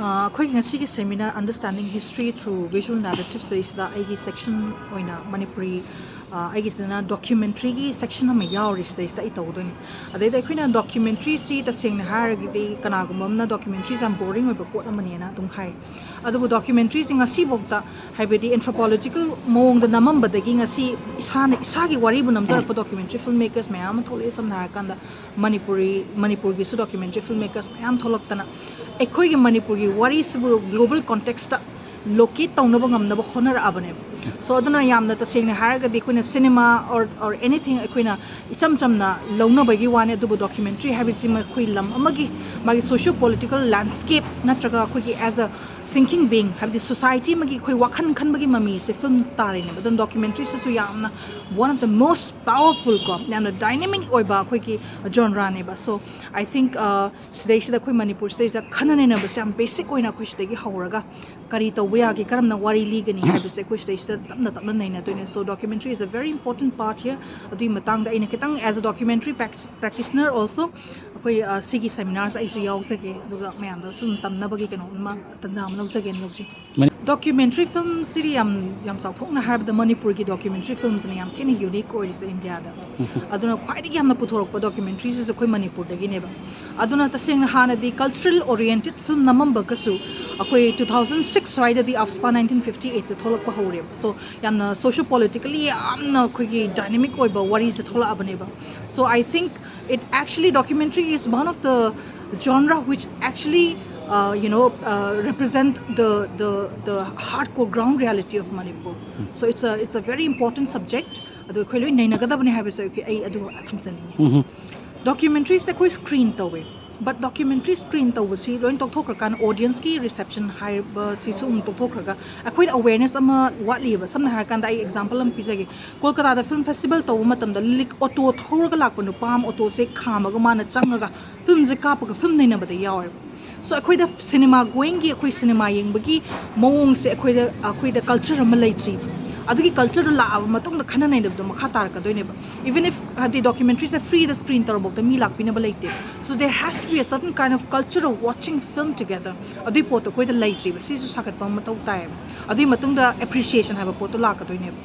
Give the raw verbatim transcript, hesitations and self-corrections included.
ꯑꯩꯈꯣꯏꯒꯤ ꯉꯁꯤꯒꯤ seminar Understanding History Through Visual Narratives ꯁꯤꯗꯩꯁꯤꯗ ꯑꯩꯒꯤ section ꯑꯣꯏꯅ ꯃꯅꯤꯄꯨꯔꯤ, ꯑꯩꯒꯤꯁꯤꯗꯅ documentary ꯒꯤ section ꯑꯃ ꯌꯥꯎꯔꯤ꯫ ꯁꯤꯗꯩꯁꯤꯗ ꯑꯩ ꯇꯧꯗꯣꯏꯅꯤ꯫ ꯑꯗꯩꯗ ꯑꯩꯈꯣꯏꯅ documentary ꯁꯤ ꯇꯁꯦꯡꯅ ꯍꯥꯏꯔꯒꯗꯤ ꯀꯅꯥꯒꯨꯝꯕ ꯑꯃꯅ documentary ꯁꯦ ꯌꯥꯝ boring ꯑꯣꯏꯕ ꯄꯣꯠ ꯑꯃꯅꯦꯅ ꯑꯗꯨꯝ ꯍꯥꯏ꯫ ꯑꯗꯨꯕꯨ documentary ꯁꯦ ꯉꯁꯤꯐꯥꯎꯗ, ꯍꯥꯏꯕꯗꯤ anthropological ꯃꯑꯣꯡꯗ ꯅꯝꯃꯝꯕꯗꯒꯤ ꯉꯁꯤ ꯏꯁꯥꯅ ꯏꯁꯥꯒꯤ ꯋꯥꯔꯤꯕꯨ ꯅꯝꯖꯔꯛꯄ documentary filmmakers ꯃꯌꯥꯝ ꯑꯃ ꯊꯣꯛꯂꯛꯑꯦ꯫ ꯁꯝꯅ ꯍꯥꯏꯔꯀꯥꯟꯗ ꯃꯅꯤꯄꯨꯔꯤ, ꯃꯅꯤꯄꯨꯔꯒꯤꯁꯨ documentary filmmakers ꯃꯌꯥꯝ ꯊꯣꯛꯂꯛꯇꯅ ꯑꯩꯈꯣꯏꯒꯤ ꯃꯅꯤꯄꯨꯔꯒꯤ ꯋꯥꯔꯤꯁꯤꯕꯨ global context ꯇ locate ꯇꯧꯅꯕ ꯉꯝꯅꯕ ꯍꯣꯠꯅꯔꯛꯑꯕꯅꯦꯕ꯫ So ꯑꯗꯨꯅ ꯌꯥꯝꯅ ꯇꯁꯦꯡꯅ ꯍꯥꯏꯔꯒꯗꯤ ꯑꯩꯈꯣꯏꯅ cinema or, or anything ꯑꯩꯈꯣꯏꯅ ꯏꯆꯝ ꯆꯝꯅ ꯂꯧꯅꯕꯒꯤ ꯋꯥꯅꯤ, ꯑꯗꯨꯕꯨ documentary ꯍꯥꯏꯕꯁꯤ ꯑꯩꯈꯣꯏ ꯂꯝ ꯑꯃꯒꯤ ꯃꯥꯒꯤ socio political landscape ꯅꯠꯇ꯭ꯔꯒ ꯑꯩꯈꯣꯏꯒꯤ as a thinking being, ꯍꯥꯏꯕꯗꯤ society ꯑꯃꯒꯤ ꯑꯩꯈꯣꯏ ꯋꯥꯈꯜ ꯈꯟꯕꯒꯤ ꯃꯃꯤꯁꯦ film ꯇꯥꯔꯤꯅꯦꯕ꯫ ꯑꯗꯨꯅ documentary ꯁꯤꯁꯨ ꯌꯥꯝꯅ one of the most powerful ꯀꯣ, ꯌꯥꯝꯅ dynamic ꯑꯣꯏꯕ ꯑꯩꯈꯣꯏꯒꯤ genre ꯅꯦꯕ꯫ So I think, uh, ꯁꯤꯗꯩꯁꯤꯗ ꯑꯩꯈꯣꯏ ꯃꯅꯤꯄꯨꯔ ꯁꯤꯗꯩꯁꯤꯗ ꯈꯟꯅ ꯅꯩꯅꯕꯁꯦ ꯌꯥꯝ basic ꯑꯣꯏꯅ ꯑꯩꯈꯣꯏ ꯁꯤꯗꯒꯤ ꯍꯧꯔꯒ ꯀꯔꯤ ꯇꯧꯕ ꯌꯥꯒꯦ, ꯀꯔꯝꯅ ꯋꯥꯔꯤ ꯂꯤꯒꯅꯤ ꯍꯥꯏꯕꯁꯦ ꯑꯩꯈꯣꯏ ꯁꯤꯗꯩꯁꯤꯗ ꯇꯞꯅ ꯇꯞꯅ ꯅꯩꯅꯗꯣꯏꯅꯦ꯫ So documentary is a very important part here꯫ ꯑꯗꯨꯒꯤ ꯃꯇꯥꯡꯗ ꯑꯩꯅ ꯈꯤꯇꯪ as a documentary prac-, practitioner also ꯑꯩꯈꯣꯏ, ꯑ, ꯁꯤꯒꯤ seminars ꯑꯩꯁꯨ ꯌꯥꯎꯖꯒꯦ, ꯑꯗꯨꯒ ꯃꯌꯥꯝꯗ ꯁꯨꯝ ꯇꯝꯅꯕꯒꯤ ꯀꯩꯅꯣ ꯑꯃ ꯇꯟꯖꯥ ꯑꯃ ꯂꯧꯖꯒꯦꯅ ꯂꯧꯖꯩ꯫ Documentary film ꯁꯤꯗꯤ ꯌꯥꯝ, ꯌꯥꯝ ꯆꯥꯎꯊꯣꯛꯅ ꯍꯥꯏꯔꯕꯗ ꯃꯅꯤꯄꯨꯔꯒꯤ documentary film ꯁꯤꯅ ꯌꯥꯝ ꯊꯤꯅ unique ꯑꯣꯏꯔꯤꯁꯦ ꯏꯟꯗꯤꯌꯥꯗ꯫ ꯑꯗꯨꯅ ꯈ꯭ꯋꯥꯏꯗꯒꯤ ꯌꯥꯝꯅ ꯄꯨꯊꯣꯔꯛꯄ documentary ꯁꯤꯁꯨ ꯑꯩꯈꯣꯏ ꯃꯅꯤꯄꯨꯔꯗꯒꯤꯅꯦꯕ꯫ ꯑꯗꯨꯅ ꯇꯁꯦꯡꯅ ꯍꯥꯟꯅꯗꯤ cultural oriented film ꯅꯝꯃꯝꯕꯒꯁꯨ ꯑꯩꯈꯣꯏ two thousand six ꯁ꯭ꯋꯥꯏꯗꯗꯤ AFSPA nineteen fifty eight ꯁꯦ ꯊꯣꯛꯂꯛꯄ ꯍꯧꯔꯦꯕ꯫ So ꯌꯥꯝꯅ socio politically ꯌꯥꯝꯅ ꯑꯩꯈꯣꯏꯒꯤ dynamic ꯑꯣꯏꯕ ꯋꯥꯔꯤꯁꯦ ꯊꯣꯛꯂꯛꯑꯕꯅꯦꯕ꯫ So I think it actually, documentary is one of the genre which actually, uh, you know, uh, represent the, the, the hardcore ground reality of Manipur. So it's a, it's a very important subject. ꯑꯗꯨ ꯑꯩꯈꯣꯏ ꯂꯣꯏ ꯅꯩꯅꯒꯗꯕꯅꯤ ꯍꯥꯏꯕꯁꯦ ꯑꯩꯈꯣꯏ, ꯑꯩ ꯑꯗꯨ ꯊꯝꯖꯅꯤꯡꯉꯤ꯫ Documentary ꯁꯦ ꯑꯩꯈꯣꯏ screen ꯇꯧꯋꯦ, but documentary screen ꯇꯧꯕꯁꯤ ꯂꯣꯏ ꯇꯧꯊꯣꯛꯈ꯭ꯔꯀꯥꯟꯗ audience ꯀꯤ reception ꯍꯥꯏꯕꯁꯤꯁꯨ ꯑꯃꯨꯛ ꯇꯧꯊꯣꯛꯈ꯭ꯔꯒ ꯑꯩꯈꯣꯏꯗ awareness ꯑꯃ ꯋꯥꯠꯂꯤꯑꯕ꯫ ꯁꯝꯅ ꯍꯥꯏꯔꯀꯥꯟꯗ ꯑꯩ example ꯑꯃ ꯄꯤꯖꯒꯦ꯫ ꯀꯣꯜꯀꯇꯥꯗ film festival ꯇꯧꯕ ꯃꯇꯝꯗ ꯂꯤꯛ-, auto ꯊꯧꯔꯒ ꯂꯥꯛꯄ ꯅꯨꯄꯥ ꯑꯃ auto ꯁꯦ ꯈꯥꯝꯃꯒ ꯃꯥꯅ ꯆꯪꯉꯒ film ꯁꯦ ꯀꯥꯞꯄꯒ film ꯅꯩꯅꯕꯗ ꯌꯥꯎꯋꯦꯕ꯫ So ꯑꯩꯈꯣꯏꯗ cinema going ꯒꯤ, ꯑꯩꯈꯣꯏ cinema ꯌꯦꯡꯕꯒꯤ ꯃꯑꯣꯡꯁꯦ ꯑꯩꯈꯣꯏꯗ, ꯑꯩꯈꯣꯏꯗ culture ꯑꯃ ꯂꯩꯇ꯭ꯔꯤ꯫ ꯑꯗꯨꯒꯤ culture ꯗꯣ ꯂꯥꯛꯑꯕ ꯃꯇꯨꯡꯗ ꯈꯟꯅ ꯅꯩꯅꯕꯗꯣ ꯃꯈꯥ ꯇꯥꯔꯛꯀꯗꯣꯏꯅꯦꯕ꯫ Even if ꯍꯥꯏꯗꯤ documentary ꯁꯦ free ꯗ screen ꯇꯧꯔꯐꯥꯎꯗ ꯃꯤ ꯂꯥꯛꯄꯤꯅꯕ ꯂꯩꯇꯦ, so there has to be a certain kind of culture of watching film together. ꯑꯗꯨꯏ ꯄꯣꯠꯇꯣ ꯑꯩꯈꯣꯏꯗ ꯂꯩꯇ꯭ꯔꯤꯕ, ꯁꯤꯁꯨ ꯁꯥꯒꯠꯄ ꯑꯃ ꯃꯊꯧ ꯇꯥꯏꯌꯦꯕ꯫ ꯑꯗꯨꯏ ꯃꯇꯨꯡꯗ appreciation ꯍꯥꯏꯕ ꯄꯣꯠꯇꯣ ꯂꯥꯛꯀꯗꯣꯏꯅꯦꯕ꯫